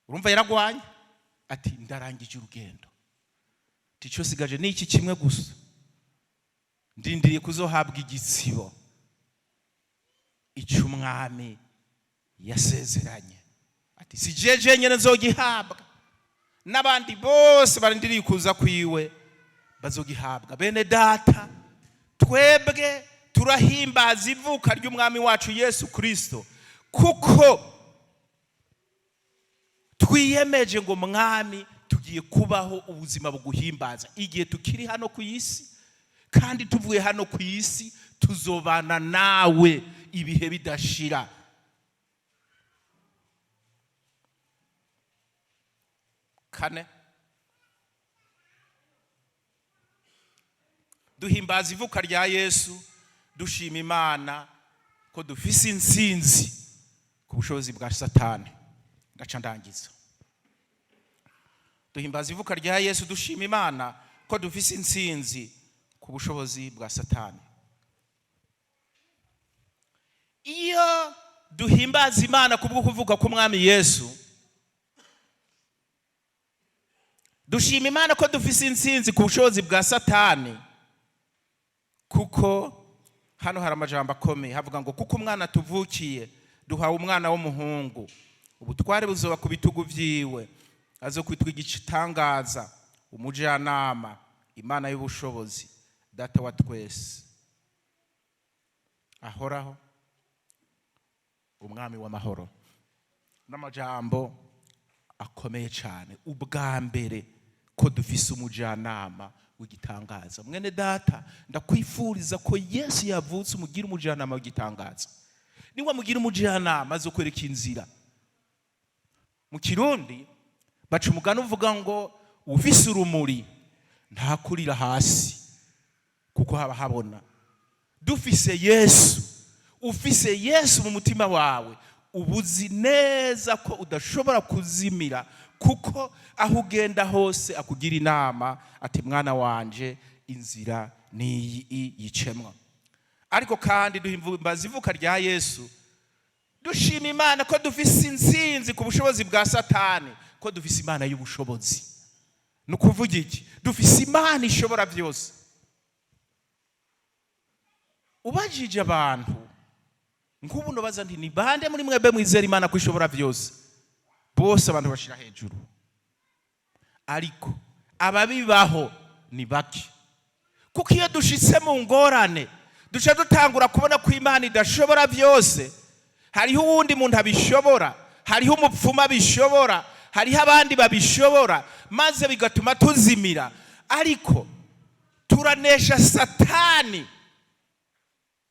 Urumva, yaragwanye, ati: "Ndarangije urugendo." Ati: "Icyo sigaje ni iki kimwe gusa, ndindiriye kuzohabwa igitsibo icyo Umwami yasezeranye." Ati: "Si jeje nyine nzogihabwa, n'abandi bose barindiriye kuza kwiwe bazogihabwa." Bene data, twebwe turahimbaza ivuka ry'Umwami wacu Yesu Kirisito kuko twiyemeje ngo: "Mwami, tugiye kubaho ubuzima buguhimbaza igihe tukiri hano ku isi, kandi tuvuye hano ku isi tuzobana nawe ibihe bidashira." Kane, duhimbaza ivuka rya Yesu dushima Imana ko dufise intsinzi ku bushobozi bwa Satani. Ndaca ndangiza. Duhimbaza ivuka rya Yesu dushima Imana ko dufise intsinzi ku bushobozi bwa Satani. Iyo duhimbaza Imana kubwo kuvuka k'Umwami Yesu, dushima Imana ko dufise intsinzi ku bushobozi bwa Satani, kuko hano hari amajambo akomeye havuga ngo: "Kuko umwana tuvukiye, duhawe umwana w'umuhungu, ubutware buzoba ku bitugu vyiwe, azo kwitwa Igitangaza, Umujyanama, Imana y'ubushobozi, Data wa twese ahoraho, Umwami w'amahoro. N'amajambo akomeye cyane. Ubwa mbere, ko dufise umujyanama w'igitangaza. Mwene Data, ndakwifuriza ko Yesu yavutse umugira umujyanama w'igitangaza. Niba mugira umujyanama, azokwereka inzira. Mu Kirundi baca umugani uvuga ngo ufise urumuri ntakurira hasi kuko haba habona. Dufise Yesu, ufise Yesu mu mutima wawe, uba uzi neza ko udashobora kuzimira, kuko aho ugenda hose akugira inama ati: "Mwana wanje, inzira niyi, yicemwa." Ariko kandi duhimbaza ivuka rya Yesu dushima Imana ko dufise intsinzi ku bushobozi bwa Satani, ko dufise Imana y'ubushobozi. Ni ukuvuga iki? Dufise Imana ishobora byose. Ubajije abantu nk'ubu, baza nti: "Ni bande muri mwebwe mwizera Imana ko ishobora byose?" Bose abantu bashira hejuru, ariko ababibaho ni bake, kuko iyo dushitse mu ngorane duca dutangura kubona ko Imana idashobora byose. Hariho uwundi muntu abishobora, hariho umupfumu abishobora, hariho abandi babishobora, maze bigatuma tuzimira. Ariko turanesha Satani.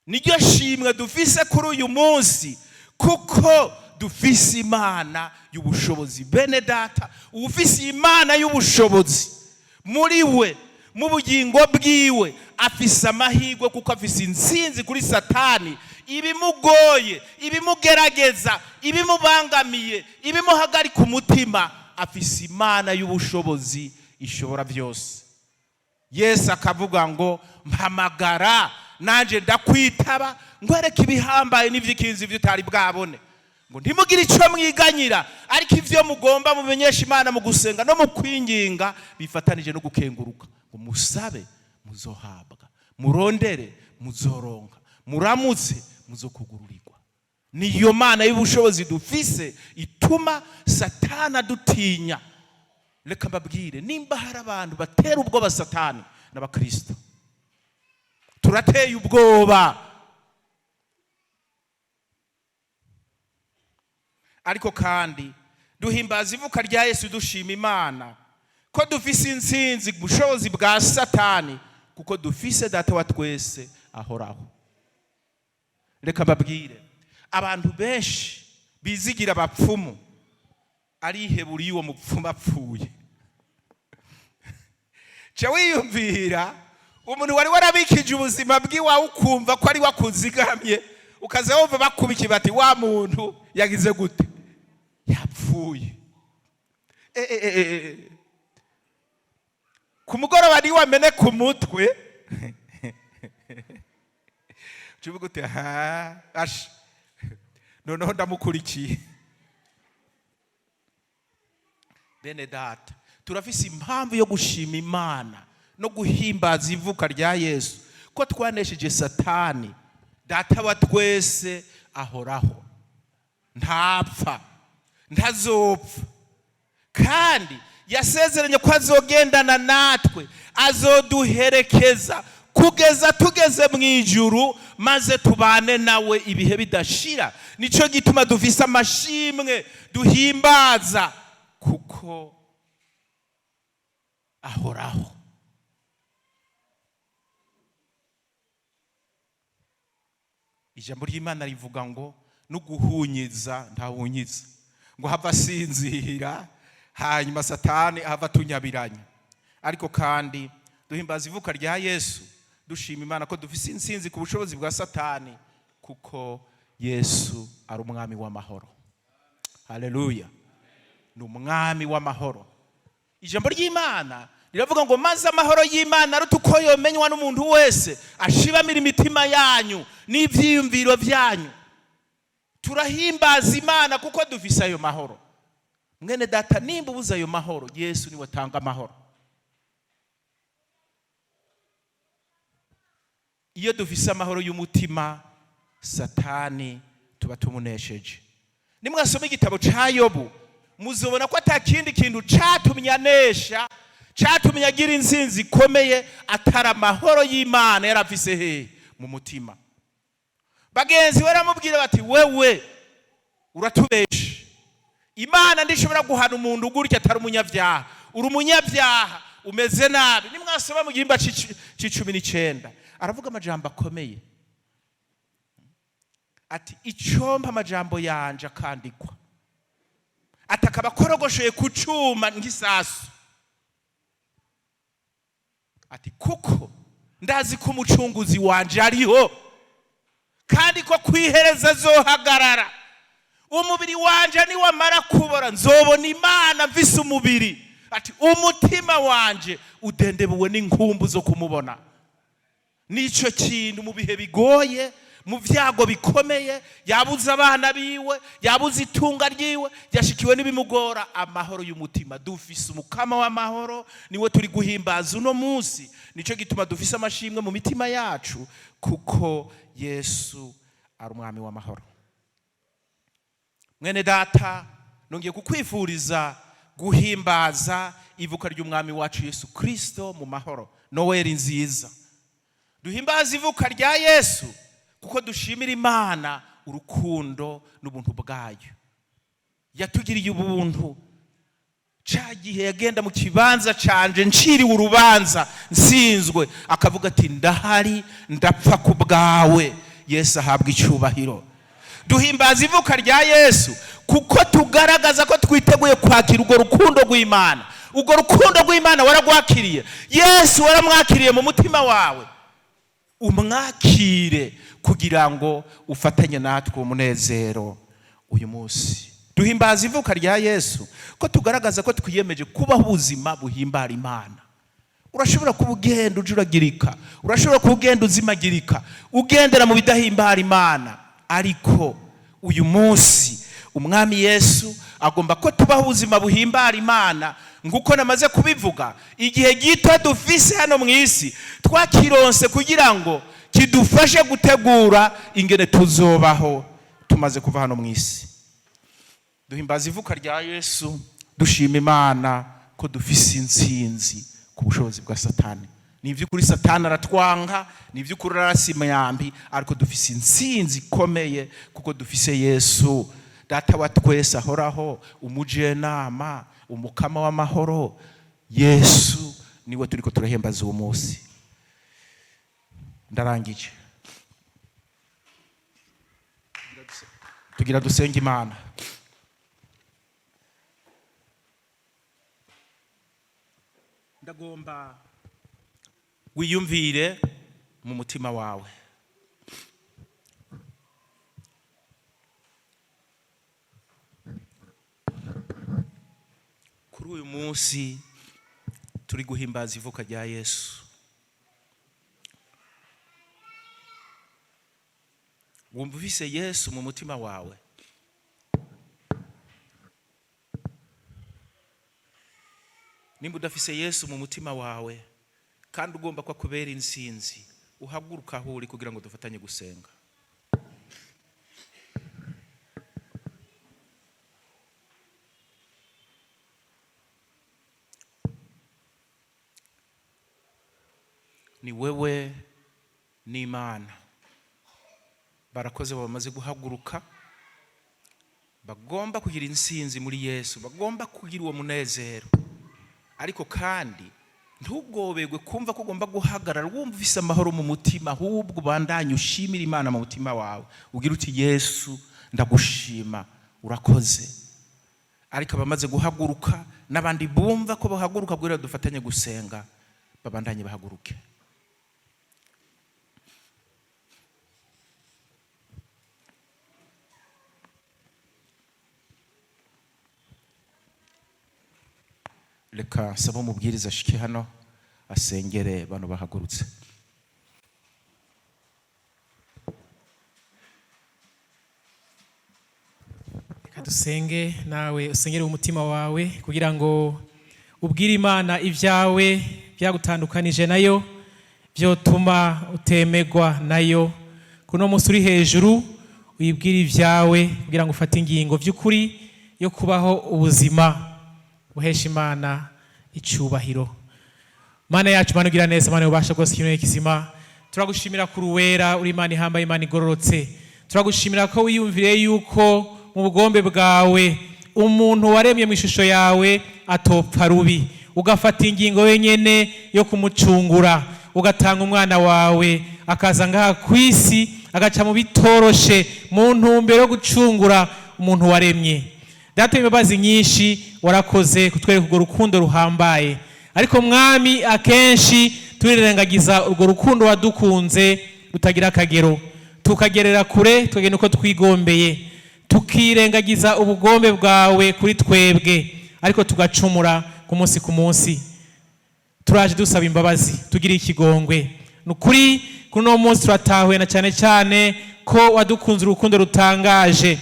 Niryo shimwe dufise kuri uyu munsi, kuko dufise Imana y'ubushobozi. Bene Data, ufise Imana y'ubushobozi muri we, mu bugingo bwiwe, afise amahirwe, kuko afise intsinzi kuri Satani. Ibimugoye, ibimugerageza, ibimubangamiye, ibimuhagarika umutima, afise Imana y'ubushobozi ishobora byose. Yesu akavuga ngo: "Mpamagara, nanjye ndakwitaba, ngwereke ibihambaye n'iby'ikinzi ibyo utari bwabone." Ngo ntimugire icyo mwiganyira, ariko ibyo mugomba mumenyesha Imana mu gusenga no mu kwinginga bifatanije no gukenguruka. Ngo musabe, muzohabwa; murondere, muzoronka; muramutse, muzokugururirwa. Niyo Mana y'ubushobozi dufise ituma Satana dutinya. Reka mbabwire, nimba hari abantu batera ubwoba Satani, n'Abakristo. Turateye ubwoba. Ariko kandi duhimbaza ivuka rya Yesu dushima Imana ko dufise intsinzi ku bushobozi bwa Satani, kuko dufise Data wa twese ahoraho. Reka mbabwire, abantu benshi bizigira abapfumu arihebura iyo uwo mupfumu apfuye. Ca wiyumvira umuntu wari warabikije ubuzima bw'iwawe, ukumva ko ari wakuzigamye, ukaza wumva bakubikiye bati: "Wa muntu yagize gute? Yapfuye." Ku mugoroba niwe wameneka umutwe, uvuga uti: "Ha, asha, noneho ndamukurikiye." Bene Data, turafise impamvu yo gushima Imana no guhimbaza ivuka rya Yesu, ko twanesheje Satani. Data wa twese ahoraho, ntapfa, ntazopfa, kandi yasezeranye ko azogendana natwe, azoduherekeza kugeza tugeze mu ijuru, maze tubane nawe ibihe bidashira. Nicyo gituma dufise amashimwe duhimbaza, kuko ahoraho. Ijambo ry'Imana rivuga ngo n'uguhunyiza ntahunyiza, ngo hava asinzira, hanyuma Satani ahava atunyabiranya. Ariko kandi duhimbaza ivuka rya Yesu dushima Imana ko dufise intsinzi ku bushobozi bwa Satani, kuko Yesu ari Umwami w'amahoro. Haleluya! Ni Umwami w'amahoro. Ijambo ry'Imana riravuga ngo: "Maze amahoro y'Imana aruta uko yomenywa n'umuntu wese ashibamira imitima yanyu n'ibyiyumviro byanyu." Turahimbaza Imana kuko dufise ayo mahoro. Mwene Data, nimba ubuze ayo mahoro, Yesu niwe atanga amahoro. Iyo dufise amahoro y'umutima, Satani tuba tumunesheje. Nimwasoma igitabo ca Yobu, muzobona ko ata kindi kintu catumye anesha. Cyatumye agira insinzi ikomeye atari amahoro y'Imana yari afise hehe? Mu mutima. Bagenzi baramubwira bati: "Wewe uratubeshe, Imana ndishobora guhana umuntu gutya atari umunyabyaha. Uri umunyabyaha, umeze nabi." Nimwasoma mu gihimba c'19, aravuga amajambo akomeye ati: "Icompa amajambo yanje akandikwa," ati, "akaba akorogoshoye ku cuma nk'isasu," ati, "kuko ndazi ko umucunguzi wanje ariho, kandi ko kwihereza azohagarara. Umubiri wanje niwamara kubora, nzobona Imana mvise umubiri." Ati: "Umutima wanje udendebuwe n'inkumbu zo kumubona." Nicyo kintu mu bihe bigoye, mu byago bikomeye, yabuze abana biwe, yabuze itunga ryiwe, yashikiwe n'ibimugora, amahoro y'umutima. Dufise umukama w'amahoro, niwe turi guhimbaza uno munsi. Nicyo gituma dufise amashimwe mu mitima yacu, kuko Yesu ari umwami w'amahoro. Mwene data, nongeye kukwifuriza guhimbaza ivuka ry'umwami wacu Yesu Kirisito mu mahoro. Noweli nziza. Duhimbaza ivuka rya Yesu kuko dushimira Imana urukundo n'ubuntu bwayo. Yatugiriye ubuntu ca gihe yagenda mu kibanza canje, nciriwe urubanza, nsinzwe, akavuga ati: "Ndahari, ndapfa ku bwawe." Yesu ahabwa icyubahiro. Duhimbaza ivuka rya Yesu kuko tugaragaza ko twiteguye kwakira urwo rukundo rw'Imana. Urwo rukundo rw'Imana waragwakiriye? Yesu waramwakiriye mu mutima wawe? Umwakire kugira ngo ufatanye natwe umunezero uyu munsi. Duhimbaza ivuka rya Yesu ko tugaragaza ko twiyemeje kubaho ubuzima buhimbara Imana. Urashobora kuba ugenda ujuragirika, urashobora kuba ugenda uzimagirika, ugendera mu bidahimbara Imana, ariko uyu munsi umwami Yesu agomba ko tubaho ubuzima buhimbara Imana. Nguko namaze kubivuga, igihe gito dufise hano mu isi twakironse kugira ngo kidufashe gutegura ingene tuzobaho tumaze kuva hano mu isi. Duhimbaza ivuka rya Yesu dushima Imana ko dufise intsinzi ku bushobozi bwa Satani. Ni iby'ukuri Satani aratwanka, ni iby'ukuri ararasa imyambi, ariko dufise intsinzi ikomeye kuko dufise Yesu, Data wa twese ahoraho, umujenama, umukama w'amahoro. Yesu niwe turiko turahembaza uwo munsi. Ndarangije. Tugira dusenge Imana. Ndagomba wiyumvire mu mutima wawe. Kuri uyu munsi turi guhimbaza ivuka rya Yesu, wumva ufise Yesu mu mutima wawe? Nimba udafise Yesu mu mutima wawe kandi ugomba ko akubera intsinzi, uhaguruka aho uri kugira ngo dufatanye gusenga. Ni wewe n'Imana. Barakoze bamaze guhaguruka, bagomba kugira intsinzi muri Yesu, bagomba kugira uwo munezero. Ariko kandi ntugobegwe kumva ko ugomba guhagarara wumva ufise amahoro mu mutima, ahubwo ubandanye ushimira Imana mu mutima wawe, ugira uti: "Yesu, ndagushima, urakoze." Ariko abamaze guhaguruka n'abandi bumva ko bahaguruka kugira dufatanye gusenga, babandanye bahaguruke. Reka nsaba umubwiriza ashike hano asengere bano bahagurutse. Reka dusenge, nawe usengere umutima wawe kugira ngo ubwire Imana ibyawe byagutandukanije nayo, byotuma utemegwa nayo. Kuno munsi uri hejuru, uyibwire ibyawe kugira ngo ufate ingingo by'ukuri yo kubaho ubuzima buhesha Imana icyubahiro. Mana yacu, Mana ugira neza, Mana ubasha bwose, ikintu kizima, turagushimira kuri uwera, uri Imana ihambaye, Imana igororotse. Turagushimira ko wiyumviriye yuko mu bugombe bwawe umuntu waremye mu ishusho yawe atopfa rubi, ugafata ingingo wenyene yo kumucungura, ugatanga umwana wawe akaza ngaha ku isi, agaca mu bitoroshe mu ntumbero yo gucungura umuntu waremye. Data w'imbabazi nyinshi, warakoze kutwereka urwo rukundo ruhambaye. Ariko Mwami, akenshi turirengagiza urwo rukundo wadukunze rutagira akagero, tukagerera kure, tukagenda uko twigombeye, tukirengagiza ubugombe bwawe kuri twebwe, ariko tugacumura ku munsi ku munsi. Turaje dusaba imbabazi, tugire ikigongwe. Ni ukuri, kuri uno munsi turatahuye na cyane cyane ko wadukunze urukundo rutangaje.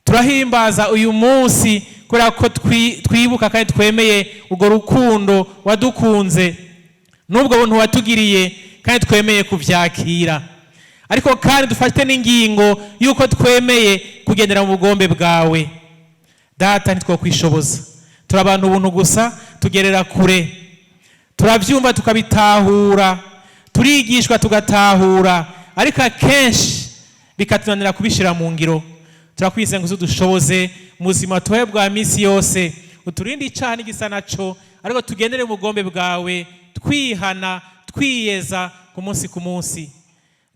Turahimbaza uyu munsi kubera ko twibuka kandi twemeye urwo rukundo wadukunze n'ubwo buntu watugiriye, kandi twemeye kubyakira. Ariko kandi dufate n'ingingo y'uko twemeye kugendera mu bugombe bwawe. Data, ntitwokwishoboza, turi abantu ubuntu gusa, tugerera kure. Turabyumva, tukabitahura, turigishwa tugatahura, ariko akenshi bikatunanira kubishyira mu ngiro. Turakwizeye ngo uzudushoboze mu buzima tubaye bwa minsi yose, uturinde icyaha n'igisa naco, ariko tugendere mu bugombe bwawe, twihana, twiyeza ku munsi ku munsi.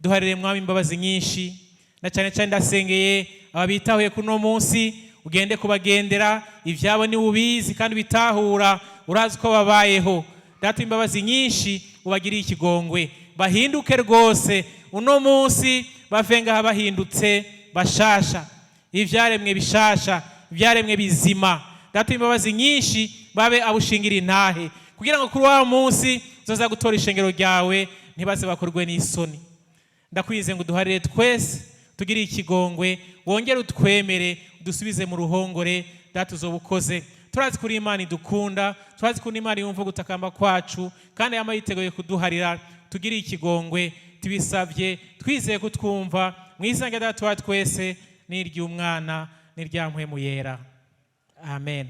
Duharire, Mwami, imbabazi nyinshi. Na cyane cyane ndasengeye ababitahuye kuri uno munsi, ugende kubagendera. Ibyabo ni ubizi kandi ubitahura, urazi uko babayeho. Data, imbabazi nyinshi, ubagiriye ikigongwe, bahinduke rwose uno munsi, bave ngaha bahindutse bashasha, ibyaremwe bishasha, ibyaremwe bizima. Data, imbabazi nyinshi, babe abushingira intahe, kugira ngo kuri wa munsi uzoza gutora ishengero ryawe ntibaze bakorwe n'isoni. Ndakwize ngo uduharire twese, tugire ikigongwe, wongere utwemere, udusubize mu ruhongore. Data, uzoba ukoze. Turazi kuri Imana idukunda, turazi kuri Imana yumva gutakamba kwacu, kandi yama yiteguye kuduharira. Tugire ikigongwe, tubisabye twizeye kutwumva, mu izina rya Data wa twese n'iry'Umwana n'irya Mpwemu Yera, amen.